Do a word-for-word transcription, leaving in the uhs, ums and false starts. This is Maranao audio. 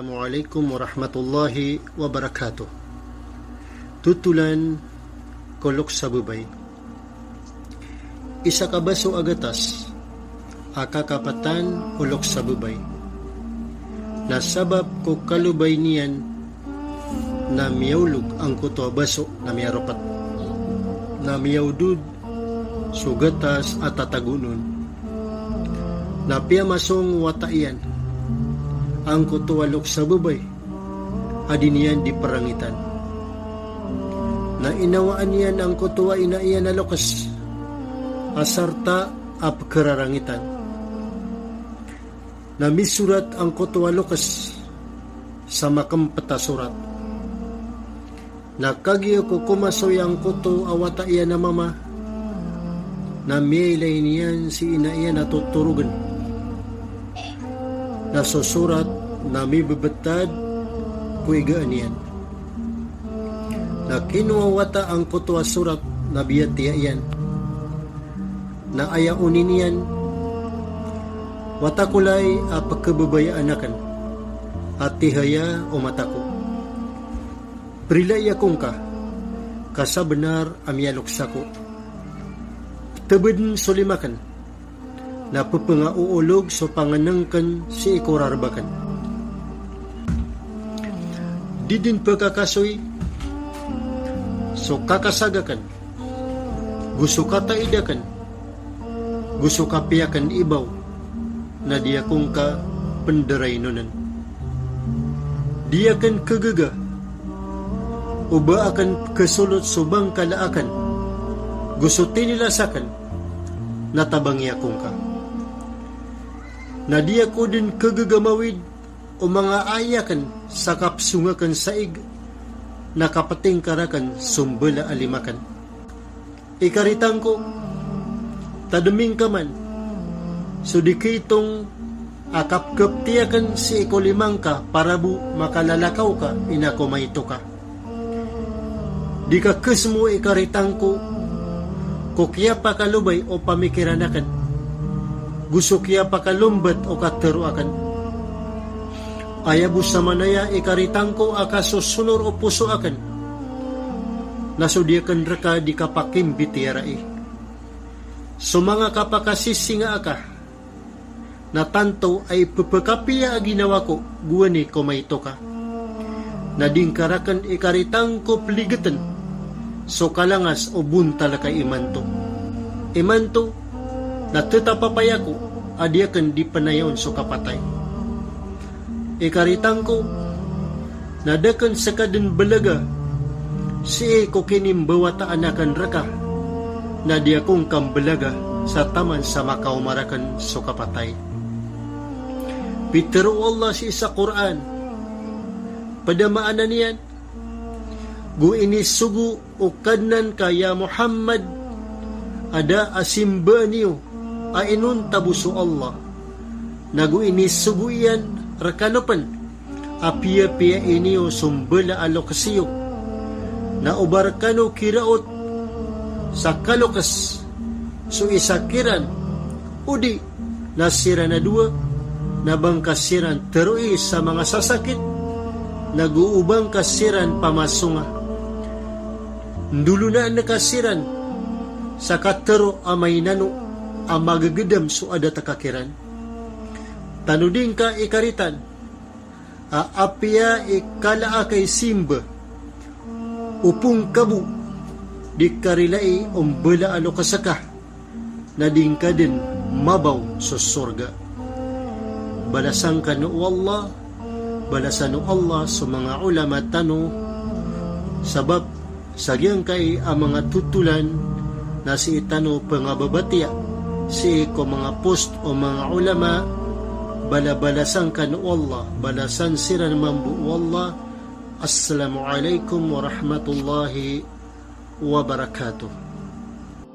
Assalamu alaikum warahmatullahi wabarakatuh. Totolan ko loks a babay. Isa ka baso a gatas a kakapatan o loks a babay. Na sabap ko kalobay niyan na miyaolog angkoto a baso na miyaropet. Na miyaodod so gatas a tatagoon on. Na piyamasong o wata iyan angkoto a loks a babay a di niyan di perangitan. Na inawaan iyan angkoto a ina iyan a loks a sarta a pekerarangitan. Na misorat angkoto a loks sa makempet a sorat. Na kagiya ko komasoy angkoto a wata iyan a mama, na miyailay niyan si ina iyan a totorogen. Na so sorat na mibebetad ko igaan iyan. Na kinowa o wata angkoto a sorat na biyatiya iyan. Na aya oni niyan, wata ko lay a pekebabayaan aken a tihaya o mata ko. Perilai ako ngka, ka sabenar a miyaloks ako. Tebeden so lima ken, na pepengaoolog so pangenengken sii ko rareba ken. Di den pekakasoy so kakasaga ken, go so kataid aken, go so kapiya ken ibaw, na di ako ngka penderaynonen. Di aken kegega o ba aken kesolot so bangkala aken, go so tinilas aken, na tabangi ako ngka. Na di ako den kegega mawid o manga ai aken sa kapesong aken sa ig, na kapetingkar aken so mbala a lima ken. Ikaritan ko, tademi ngka man so di kaitong a kapkepti aken sii ko lima ngka para bo makalalakaw ka ina ko maito ka. Di ka kesemo ikaritan ko ko kiyapakalobay o pamikiran aken, go so kiyapakalombat o katero aken. Aya bo samanaya ikaritan ko a kasosonor o poso aken, na so di aken reka di kapakimbitiyarai so manga kapakasisinga aka, na tanto a ipepekapiya a ginawa ko gowani ko maito ka. Na di ngka raken ikaritan ko peligeten so kalangas o bontal ka imanto. Imanto na tetap a paya ko a di aken di penayaon so kapatay. Ikaritan ko, na da aken seka den belaga sii ko kinimbawataan aken reka, na di ako ngka mbelaga sa taman sa makaoma raken so kapatay. Pitero o Allah sii sa Qur'an, ped a maana niyan, go inisogo o Kadnan ka ya Muhammad a da a simbaan iyo a inonta bo so Allah. Na go inisogo iyan rekano pen a piyapiyai niyo so mbala a lokes iyo. Na o ba rekano kiraot sa kalokes so isa kiran, o di na siran a dowa, na ba ngka siran teroi sa manga sasakit, na go o ba ngka siran pamasonga. Ndolonaan ka siran sa katero a mainano a magegedam so adat ka kiran. Tanodi ngka ikaritan a apiya i kala a kaisimba o pongkabo di karilai o mbala a lokes ka, na di ngka den mabaw so sorga. Balasan kano o Allah, balasan o Allah so manga ulama tano, sabap sa giyangkai a manga totolan na sii tano pengababatiya sii ko manga post o manga ulama, balabalasan kano o Allah, balasan siran mambo o Allah. Assalamu alaikum warahmatullahi wabarakatuh.